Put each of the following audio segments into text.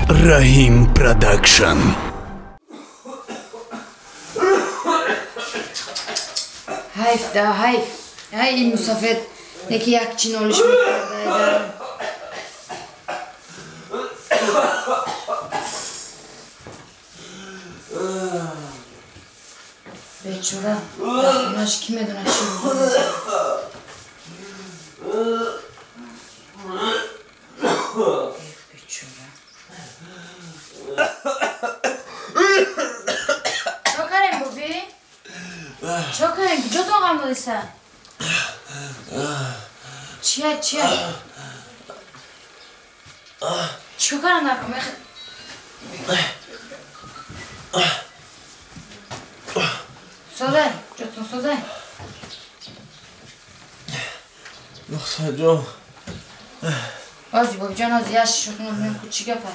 Раҳим Продакшн. Ҳайф да, ҳайф. Ҳай ин мусофир неки як чӣ нолиш мекарда. Бечора, дар хонаш кӣ медонад чӣ рӯз. Бечора. Чо карем, боби? Чо карем? Куҷотон ғам додиса? Чия, чия? Чико карам дар ком? Созай, ҷотон созай. Духтарҷон. Ози, бобиҷон, ози, яш шутон бинем ку чӣ гапа?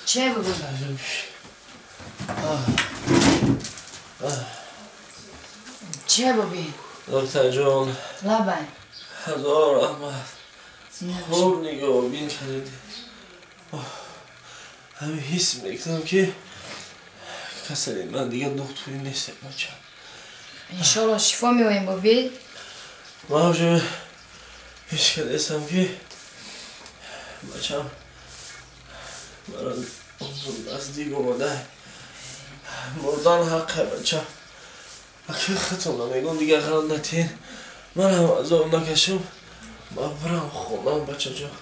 Чия, боби? Чия, боби? Духтарҷон. Лабай. Ҳазор раҳмат. Хуб нигоҳбин кардед. Ҳамин ҳис мекунам ки касали ман дигар духтури нест, бача. Иншолло шифо меоем, боби. Ман уже ҳис кардастам ки бачам мара наздик омада. Мурдан ҳаққе, бача. Аки хатона мегӯм дигар ғам натин. Ман ҳам азоб накашам. Ман бирам хонам, бачаҷон.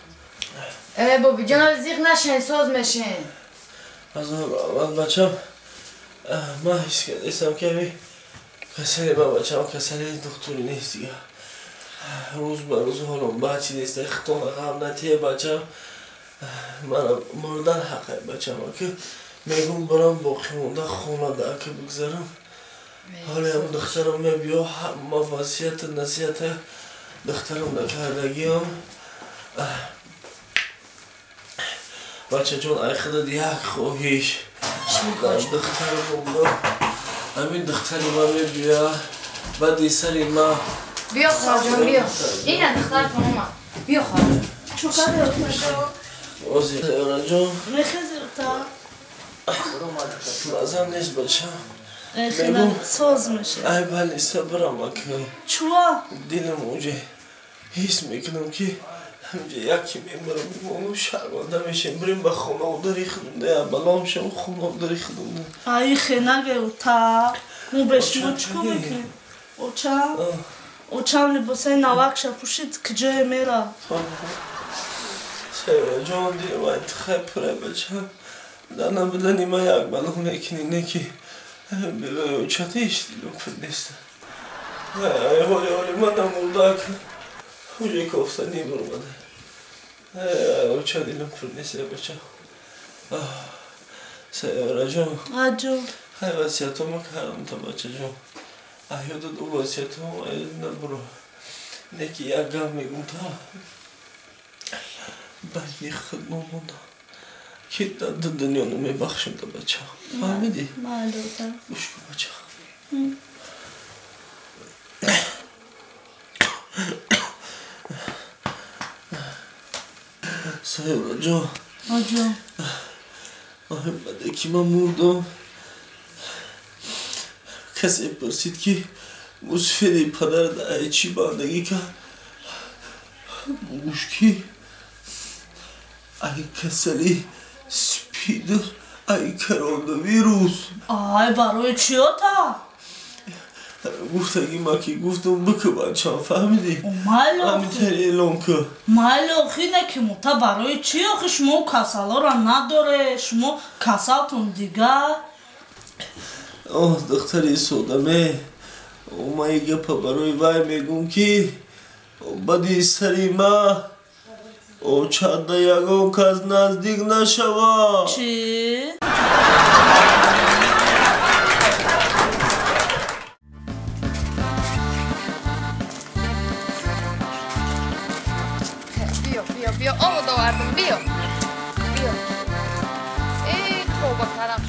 Э, бобиҷон, зиқ нашен, соз мешен. Азоб раҳмат, бачам. Ман ҳис кардастам ки ҳамин касали ман, бачам, касали духтури нест дигар. Рӯз ба рӯз ҳолам бад шидааст. Хитона ғам натие, бачам. Манам мурдан ҳаққе, бачам. Аки мегӯм бирам боқӣ монда хонада аки бигзарам. Ҳолиам духтарам мебиё, ҳама васияту насиҳата духтарам накардагиам. Бачаҷон, ай худат як хоҳиш. Дар духтарам монда. Ҳамин духтари ман мебиё, баъди сари ман. Биё, хоҳарҷон, биё. Ина духтаратон омад. Биё, хоҳарҷон. Чо карди, духтарҷон? Ози, Сайёраҷон. Мехезирта? Мазам нест, бачам. Соз меша. Ай балиса бирам ака. Чуа? Дилам уҷе ҳис мекунам ки ҳамҷа яке мемирам, мемонам, шарманда мешем. Бирем ба хонаводари худумда, балом шам хонаводари худумда. Ай хе нагеута. Мо бе шумо чӣ кор мекунем? Оча? Очам либосаи навакша пӯшид, куҷое мера? Сайёраҷон, дилам ай тихай пура, бачам. Дар набудани ман як бало мекунӣ, не ки чата ҳеч дилам пур нест. Ай ҳоли ҳоли манам мурда ака. Уҷе кофта небуромада. Ай оча дилам пур нест, бача. Сайёраҷон. Аҷон. Ай васиятома кардам та, бачаҷон. Ай ёдат ӯ васиятома ёд набуро. Не ки як гап мегӯм та. Байни худ момонда. Ки дар дунё намебахшам та, бача. Фаҳмидӣ? Майли, ота. Гӯш кун, бача. Сайёраҷон. Аҷон. Баъде ки ман мурдам, касе пурсид ки мусфири падарат ай чӣ бандагӣ кард? Гӯш ки ай касали спид, ай коронавирус. Ай барои чӣ, ота? Гуфтаги ма ки гуфтам бикӯ, бачам, фаҳмидӣ? Майли, ҳаминтар эълон кӯ. Майли, охи не ки мута барои чӣ? Охи шумо касалора надоре, шумо касалтон дигар. Оҳ, духтари содаме, ман и гапа барои вай мегӯм ки баъди сари ма очада ягон кас наздик нашава. Чӣ? Биё, биё, биё, овод овардам, биё. Биё. Э, тоба кардам.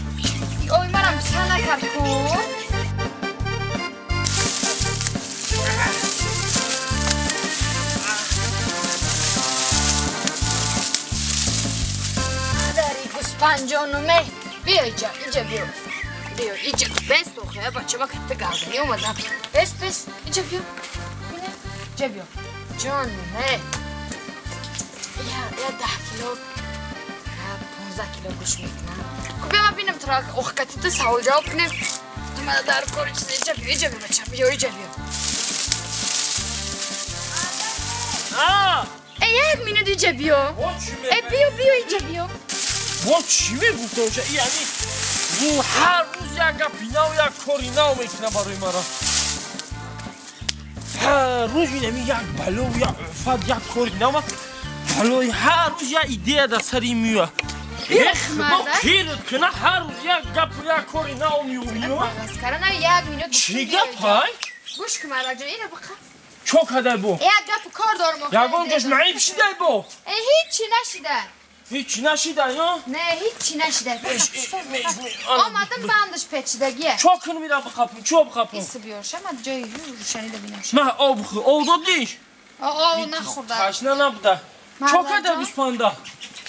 Ҷонуме, биё иҷа, иҷа биё. Биё, иҷа. Бес тохе, бачама катта газани омадам. Бес, бес, иҷа биё. Иҷа биё. Ҷонуме. Я 10 кило, 15 кило гӯш мекунам. Ку биё ман бинам туро охкати ту савол ҷавоб кунем. Ту мана дар кори чиз иҷа биё, иҷа биё бачам, биё, иҷа биё. Э, як минут иҷа биё. Э, биё, биё, иҷа биё. Мо чӣ мегуфтам? Яъне ҳар рӯз як гапи нав, як кори нав мекуна барои мара. Ҳар рӯз инами як бало, як офат, як кори нав. Балои ҳар рӯз як идея дар сари меояд. Кирт куна ҳар рӯз як гапу як кори нав меояд. Як минут. Чӣ гапай? Гӯш кун мардакҷон, ина биқа. Чо кадай бо? Як гапу кор дорам. Ягон ҷош маиб шидай бо? Э, ҳичи нашида. Ҳичи нашида, ё? Не, ҳичи нашида. Омадам бандаш печидагия. Чо кунам ира биқапум? Чо биқапум? Иси биёрша, ман ҷои рӯшанида бинам. Ман об бихӯр. Об додиш? Об нахӯрда. Ташна набуда. Чо карда гӯспанда?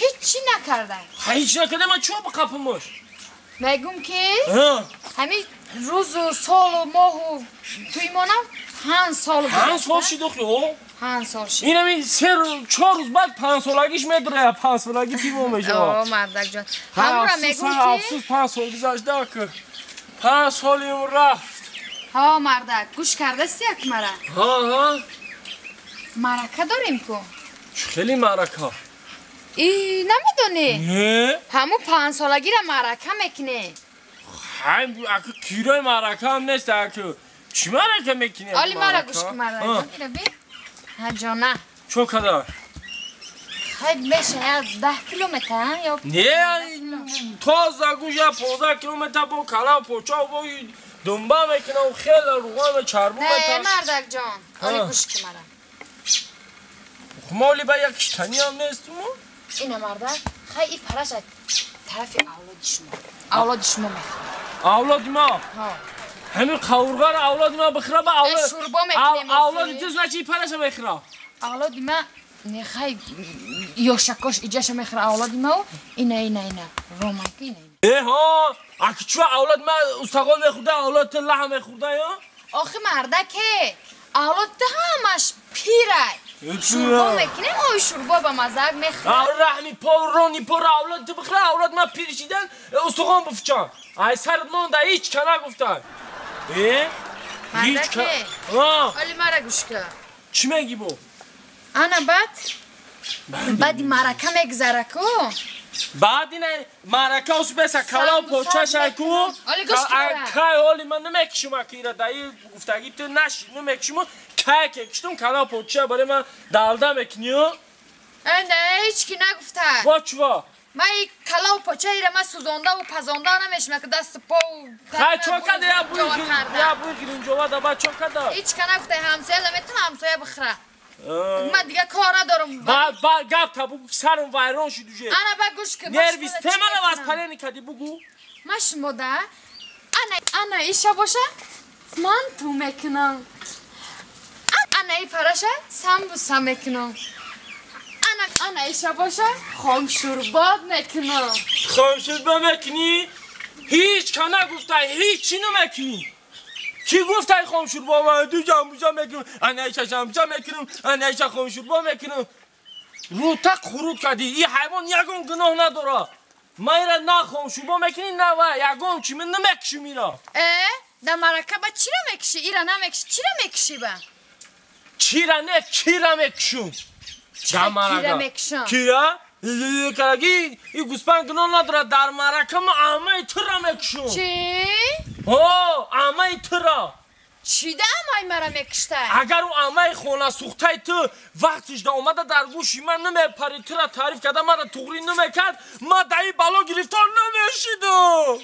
Ҳичи накарда. Ҳичи накарда, ман чо биқапумаш? Мегум ки ҳамин рӯзу солу моҳу туй монам 5 сол. 5 сол шид охи, о? 5 сол шид. Инами 3-4 рӯз баъд 5 солагиш медурая, 5 солаги пиво мешавад. О, мардакҷон. Ҳамура мегум ки афсӯс 5 сол гузашта ки 5 солим рафт. Ҳо, мардак, гӯш кардасти як мара? Ҳа, ҳа. Марака дорем ку? Чӣ хеле марака? И намедонӣ? Не. Ҳамун 5 солагира марака мекунӣ. Ҳай, аку кирои марака ҳам нест, аку. Чӣ марака мекунӣ? Оли мара гӯш кун, мардакҷон. Ира би. Ҳа, ҷона. Чо када? Хай, меша 10 километр, ё? Не, тоза гӯша 15 километр бо кала поча бо думба мекунам, хеле руған чарбу метар. Не, мардакҷон. Оли гӯш кун мара. Моли ба як киштани ҳам нест мо? Ина мардак, хай и параш аз тарафи авлоди шумо. Авлоди шумо мехӯрад. Авлоди ма? Ҳа. Ҳамин қавурғаро авлоди ма бихӯра ба авлод. Шӯрбо мекунем. Авлоди ту значи и параша мехӯра? Авлоди ма не хай ёшакош иҷаша мехӯра авлоди ма ина ина ина. Ромайка ина ина. Э ҳа, аки чӯ авлоди ма устақол мехӯрда, авлоди ту лаҳм мехӯрда ё? Охи мардаке, авлоди ту ҳамаш пирай. Шӯрбо мекунем, ой шӯрбо ба маззак мехӯрад. Раҳми пор, рони пор авлод ту бихӯра, авлод ма пир шидан устухон бифчан. Ай сарат монда ҳеҷ ка нагуфтан. Э? Мардаке. Оли мара гӯш кун. Чӣ мегӣ бо? Ана баъд баъди марака мегузара ку? Баъд ина марака усбеса калав почаша ку? Оли гӯш кун. Кай оли ман намекишум аки ира даи гуфтагӣ ту наши намекишум. Кай ке киштум калав поча барои ман далда мекунӣ? Э, не, ҳеҷ ки нагуфта. Во чува? Ман и калав поча ира ман сӯзондаву пазонда намешум, ки дасту пов. Хай чо када я буи я буи гиринҷова да ба чо када? Ҳеҷ ка нагуфта, ҳамсоя да метавона ҳамсоя бихӯра. Ман дига кор надорам. Ба гап та бугу сарам вайрон шуд уже. Ана ба гӯш кун. Нерви системаро воспаление кади бугу. Ман шумо да ана ана иша боша ман ту мекунам. Ана и параша самбуса мекунам. Ана ана иша боша хомшӯрбод мекунам. Хомшӯрбо мекунӣ? Ҳеҷ ка нагуфта, ҳеҷ чӣ намекунӣ. Кӣ гуфтай хомшӯрбо ман ду ҷамбуҷа мекунам, ана иша ҷамбуҷа мекунам, ана иша хомшӯрбо мекунам. Рӯта хурут кардӣ. И ҳайвон ягон гуноҳ надора. Ман ира на хомшӯрбо мекунӣ, на ва ягон чӣ ман намекушам ира. Э, дар марака ба чира мекушӣ? Ира намекушӣ, чира мекушӣ ба? Чира не, кира мекушум. Дар марака. Кира? Караги, и гӯспанд гуноҳ надорад. Дар марака ман амаи тура мекушум. Чӣ? Ҳо, амаи тура. Чӣ да амаи мара мекуштай? Агар ӯ амаи хонасӯхтаи ту вақтиш да омада дар гӯши ман намепарид, тура таъриф карда мара туғрӣ намекард, ман дар ин бало гирифтор намешидам.